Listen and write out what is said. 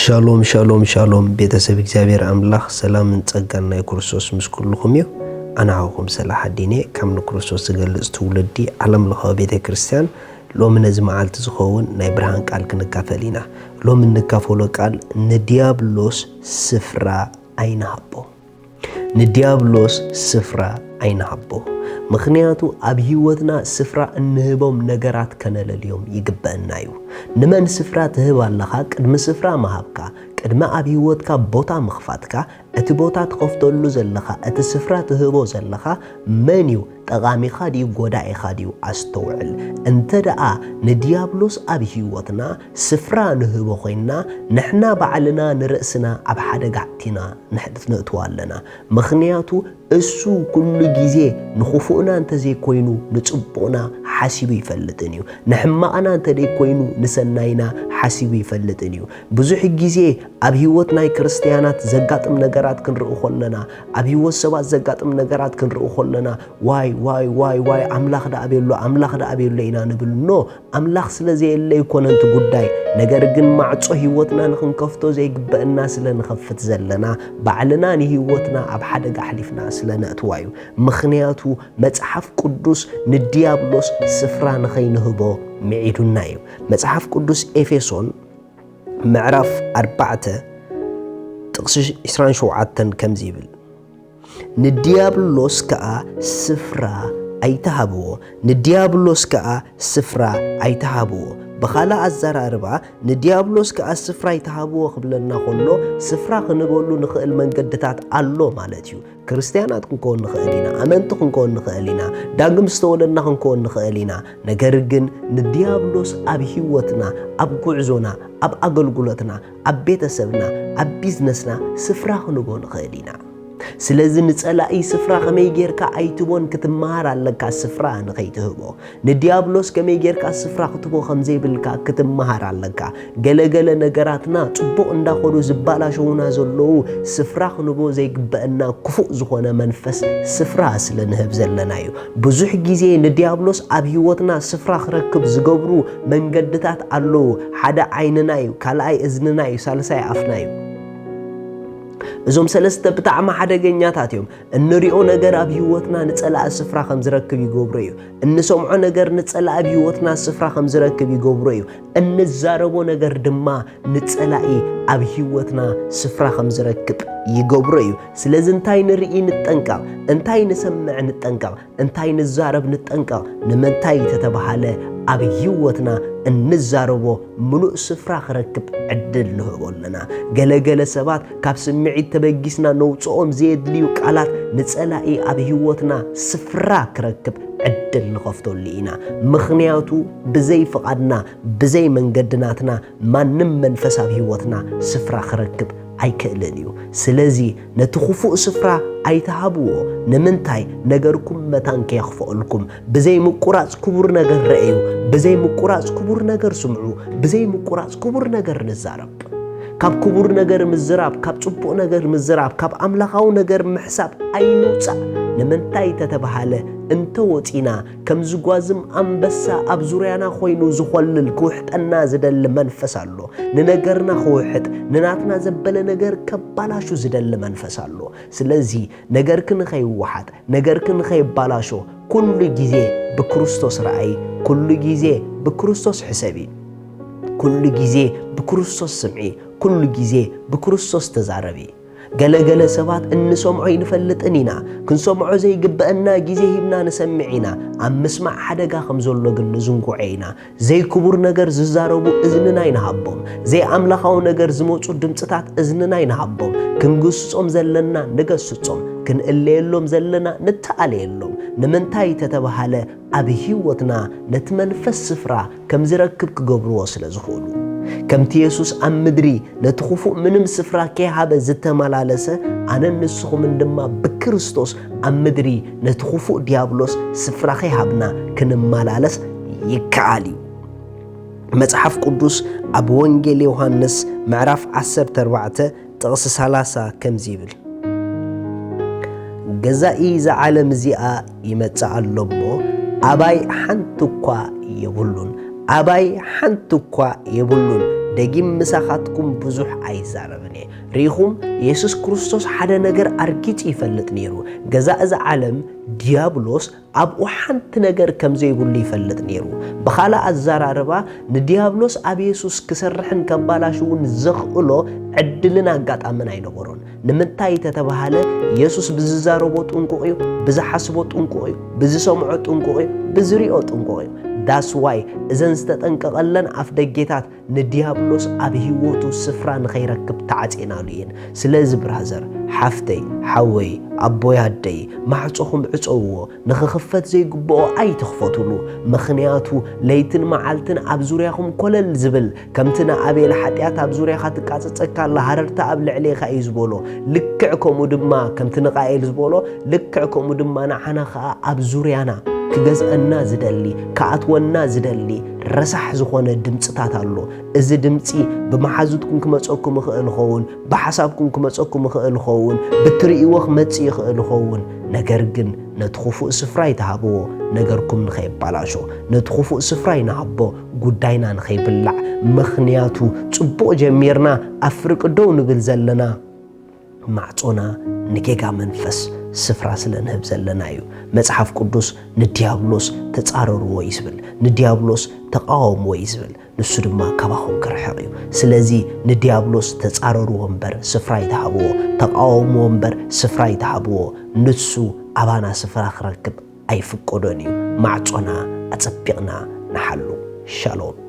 ሻሎም ሻሎም ሻሎም፣ ቤተሰብ እግዚኣብሔር ኣምላኽ ሰላምን ጸጋን ናይ ክርስቶስ ምስ ኩልኹም እዩ። ኣነ ሓውኹም ሰላሓዲን እየ። ካብ ንክርስቶስ ዝገልጽ ትውልዲ ዓለም ለኻዊ ቤተ ክርስቲያን፣ ሎሚ ነዚ መዓልቲ ዝኸውን ናይ ብርሃን ቃል ክንካፈል ኢና። ሎሚ እንካፈሎ ቃል፣ ንዲያብሎስ ስፍራ ኣይንሃቦ። ንዲያብሎስ ስፍራ ኣይንሃቦ። ምኽንያቱ ኣብ ህይወትና ስፍራ እንህቦም ነገራት ከነለልዮም ይግበአና እዩ። ንመን ስፍራ ትህብ ኣለኻ? ቅድሚ ስፍራ ምሃብካ፣ ቅድሚ ኣብ ህይወትካ ቦታ ምኽፋትካ፣ እቲ ቦታ ትኸፍተሉ ዘለኻ፣ እቲ ስፍራ ትህቦ ዘለኻ መን እዩ? ጠቓሚኻ ድዩ? ጎዳኢኻ ድዩ? ኣስተውዕል። እንተ ደኣ ንዲያብሎስ ኣብ ህይወትና ስፍራ ንህቦ ኮይንና፣ ንሕና ባዕልና ንርእስና ኣብ ሓደጋ ኣእቲና ንሕድት ነእትዎ ኣለና። ምኽንያቱ እሱ ኩሉ ግዜ ንኽፉእና እንተዘይኮይኑ ንጽቡቕና ሓሲቡ ይፈልጥን እዩ። ንሕማቕና እንተደይኮይኑ ንሰናይና ሓሲቡ ይፈልጥን እዩ። ብዙሕ ግዜ ኣብ ህይወት ናይ ክርስትያናት ዘጋጥም ነገራት ክንርኢ ከለና፣ ኣብ ህይወት ሰባት ዘጋጥም ነገራት ክንርኢ ከለና፣ ዋይ ዋይ ዋይ ዋይ፣ ኣምላኽ ደኣ ቤሎ፣ ኣምላኽ ደኣ ቤሎ ኢና ንብል። ኖ፣ ኣምላኽ ስለ ዘየለ ኣይኮነን እቲ ጉዳይ፣ ነገር ግን ማዕጾ ህይወትና ንኽንከፍቶ ዘይግበአና ስለ ንኸፍት ዘለና፣ ባዕልና ንህይወትና ኣብ ሓደጋ ኣሕሊፍና ስለ ነእትዋ እዩ። ምኽንያቱ መጽሓፍ ቅዱስ ንዲያብሎስ ስፍራ ንኸይንህቦ ምዒዱና እዩ። መጽሓፍ ቅዱስ ኤፌሶን ምዕራፍ ኣርባዕተ ጥቕሲ ዕስራን ሸውዓተን ከምዚ ይብል፣ ንዲያብሎስ ከኣ ስፍራ ኣይትሃብዎ፣ ንዲያብሎስ ከኣ ስፍራ ኣይትሃብዎ። ብኻልእ ኣዘራርባ፣ ንዲያብሎስ ከኣ ስፍራ ኣይትሃብዎ ክብለና ከሎ፣ ስፍራ ክንበሉ ንኽእል መንገድታት ኣሎ ማለት እዩ። ክርስትያናት ክንከውን ንኽእል ኢና፣ ኣመንቲ ክንከውን ንኽእል ኢና፣ ዳግም ዝተወለድና ክንከውን ንኽእል ኢና። ነገር ግን ንዲያብሎስ ኣብ ህይወትና፣ ኣብ ጉዕዞና፣ ኣብ ኣገልግሎትና፣ ኣብ ቤተሰብና፣ ኣብ ቢዝነስና ስፍራ ክንቦ ንኽእል ኢና። ስለዚ ንጸላኢ ስፍራ ከመይ ጌርካ ኣይትቦን ክትመሃር ኣለካ፣ ስፍራ ንኸይትህቦ። ንዲያብሎስ ከመይ ጌርካ ስፍራ ክትቦ ከም ዘይብልካ ክትመሃር ኣለካ። ገለ ገለ ነገራትና ጽቡቕ እንዳኸዱ ዝባላሸዉና ዘለዉ ስፍራ ክንቦ ዘይግበአና ክፉእ ዝኾነ መንፈስ ስፍራ ስለ ንህብ ዘለና እዩ። ብዙሕ ግዜ ንዲያብሎስ ኣብ ህይወትና ስፍራ ክረክብ ዝገብሩ መንገድታት ኣለዉ። ሓደ ዓይንና እዩ፣ ካልኣይ እዝንና እዩ፣ ሳልሳይ ኣፍና እዩ። እዞም ሰለስተ ብጣዕሚ ሓደገኛታት እዮም። እንሪኦ ነገር ኣብ ህይወትና ንጸላኢ ስፍራ ከም ዝረክብ ይገብሮ እዩ። እንሰምዖ ነገር ንጸላኢ ኣብ ህይወትና ስፍራ ከም ዝረክብ ይገብሮ እዩ። እንዛረቦ ነገር ድማ ንጸላኢ ኣብ ህይወትና ስፍራ ከም ዝረክብ ይገብሮ እዩ። ስለዚ እንታይ ንርኢ ንጠንቀቕ፣ እንታይ ንሰምዕ ንጠንቀቕ፣ እንታይ ንዛረብ ንጠንቀቕ። ንምንታይ ተተባሃለ ኣብ ህይወትና እንዛረቦ ምሉእ ስፍራ ክረክብ ዕድል ንህቦ ኣለና። ገለ ገለ ሰባት ካብ ስምዒት ተበጊስና ነውጽኦም ዘየድልዩ ቃላት ንጸላኢ ኣብ ህይወትና ስፍራ ክረክብ ዕድል ንኸፍተሉ ኢና። ምኽንያቱ ብዘይ ፍቓድና፣ ብዘይ መንገዲ ናትና ማንም መንፈስ ኣብ ህይወትና ስፍራ ክረክብ ኣይክእልን እዩ። ስለዚ ነቲ ክፉእ ስፍራ ኣይትሃብዎ። ንምንታይ? ነገርኩም መታን ከየኽፍኣልኩም። ብዘይ ምቁራጽ ክቡር ነገር ረኣዩ፣ ብዘይ ምቁራጽ ክቡር ነገር ስምዑ፣ ብዘይ ምቁራጽ ክቡር ነገር ንዛረብ። ካብ ክቡር ነገር ምዝራብ፣ ካብ ጽቡቕ ነገር ምዝራብ፣ ካብ ኣምላኻዊ ነገር ምሕሳብ ኣይንውጻእ። ንምንታይ ተተባሃለ፣ እንተ ወጺና ከም ዝጓዝም ኣንበሳ ኣብ ዙርያና ኮይኑ ዝኾልል ክውሕጠና ዝደሊ መንፈስ ኣሎ። ንነገርና ክውሕጥ፣ ንናትና ዘበለ ነገር ከባላሹ ዝደሊ መንፈስ ኣሎ። ስለዚ ነገርኪ ንኸይወሓጥ፣ ነገርኪ ንኸይባላሾ ኩሉ ግዜ ብክርስቶስ ረኣዪ፣ ኩሉ ግዜ ብክርስቶስ ሕሰቢ፣ ኩሉ ግዜ ብክርስቶስ ስምዒ፣ ኩሉ ግዜ ብክርስቶስ ተዛረቢ። ገለ ገለ ሰባት እንሰምዖ ኣይንፈልጥን ኢና። ክንሰምዖ ዘይግበአና ግዜ ሂብና ንሰምዕ ኢና። ኣብ ምስማዕ ሓደጋ ከም ዘሎ ግን ንዝንግዖ ኢና። ዘይክቡር ነገር ዝዛረቡ እዝንና ኣይንሃቦም። ዘይኣምላኻዊ ነገር ዝመጹ ድምጽታት እዝንና ኣይንሃቦም። ክንግስጾም ዘለና ንገስጾም። ክንእለየሎም ዘለና ንተኣለየሎም። ንምንታይ ተተባሃለ ኣብ ህይወትና ነቲ መንፈስ ስፍራ ከም ዝረክብ ክገብርዎ ስለ ዝኽእሉ። ከምቲ የሱስ ኣብ ምድሪ ነቲ ክፉእ ምንም ስፍራ ከይሃበ ዝተመላለሰ፣ ኣነን ንስኹምን ድማ ብክርስቶስ ኣብ ምድሪ ነቲ ክፉእ ዲያብሎስ ስፍራ ከይሃብና ክንመላለስ ይከኣል እዩ። መጽሓፍ ቅዱስ ኣብ ወንጌል ዮሃንስ ምዕራፍ ዓሰርተ ኣርባዕተ ጥቕሲ ሰላሳ ከምዚ ይብል፣ ገዛኢ እዛ ዓለም እዚኣ ይመጽእ ኣሎ እሞ፣ ኣባይ ሓንቲ እኳ የብሉን፣ ኣባይ ሓንቲ እኳ የብሉን፣ ደጊም ምሳኻትኩም ብዙሕ ኣይዛረብን እየ። ርኢኹም፣ የሱስ ክርስቶስ ሓደ ነገር ኣርጊጹ ይፈልጥ ነይሩ። ገዛ እዛ ዓለም፣ ዲያብሎስ፣ ኣብኡ ሓንቲ ነገር ከም ዘይብሉ ይፈልጥ ነይሩ። ብኻልእ ኣዘራርባ፣ ንዲያብሎስ ኣብ የሱስ ክሰርሕን ከባላሽውን ዘኽእሎ ዕድልን ኣጋጣምን ኣይነበሮን። ንምንታይ ተተባሃለ፣ የሱስ ብዝዛረቦ ጥንቁቕ እዩ፣ ብዝሓስቦ ጥንቁቕ እዩ፣ ብዝሰምዖ ጥንቁቕ እዩ፣ ብዝሪኦ ጥንቁቕ እዩ። That's why እዘን ዝተጠንቀቐለን ኣፍ ደጌታት ንዲያብሎስ ኣብ ህይወቱ ስፍራ ንኸይረክብ ተዓጽየናሉ እየን። ስለዚ ብራዘር፣ ሓፍተይ፣ ሓወይ፣ ኣቦይ፣ ኣደይ፣ ማዕጾኹም ዕጸውዎ፣ ንኽኽፈት ዘይግብኦ ኣይትኽፈቱሉ። ምኽንያቱ ለይትን መዓልትን ኣብ ዙርያኹም ኮለል ዝብል፣ ከምቲ ንኣቤል ሓጢኣት ኣብ ዙርያኻ ትቃጸጸካ ኣላ፣ ሃረርታ ኣብ ልዕሌኻ እዩ ዝበሎ፣ ልክዕ ከምኡ ድማ ከምቲ ንቃኤል ዝበሎ፣ ልክዕ ከምኡ ድማ ንዓና ኸኣ ኣብ ዙርያና ክገዝአና ዝደሊ፣ ክኣትወና ዝደሊ ረሳሕ ዝኾነ ድምጽታት ኣሎ። እዚ ድምጺ ብመሓዙትኩም ክመጸኩም ይኽእል ይኸውን፣ ብሓሳብኩም ክመጸኩም ይኽእል ይኸውን፣ ብትርእይዎ ክመጽእ ይኽእል ይኸውን። ነገር ግን ነቲ ኽፉእ ስፍራ ኣይትሃብዎ፣ ነገርኩም ንኸይባላሾ። ነቲ ኽፉእ ስፍራ ኣይንሃቦ፣ ጉዳይና ንኸይብላዕ። ምኽንያቱ ጽቡቕ ጀሚርና ኣፍርቂ ደው ንብል ዘለና፣ ማዕጾና ንጌጋ መንፈስ ስፍራ ስለ ንህብ ዘለና እዩ። መጽሓፍ ቅዱስ ንዲያብሎስ ተጻረርዎ እዩ ዝብል፣ ንዲያብሎስ ተቃወምዎ እዩ ዝብል። ንሱ ድማ ካባኹም ክርሕቕ እዩ። ስለዚ ንዲያብሎስ ተጻረርዎ እምበር ስፍራ ኣይትሃብዎ፣ ተቃወምዎ እምበር ስፍራ ኣይትሃብዎ። ንሱ ኣባና ስፍራ ክረክብ ኣይፍቀዶን እዩ። ማዕጾና ኣጸቢቕና ንሓሉ። ሻሎም።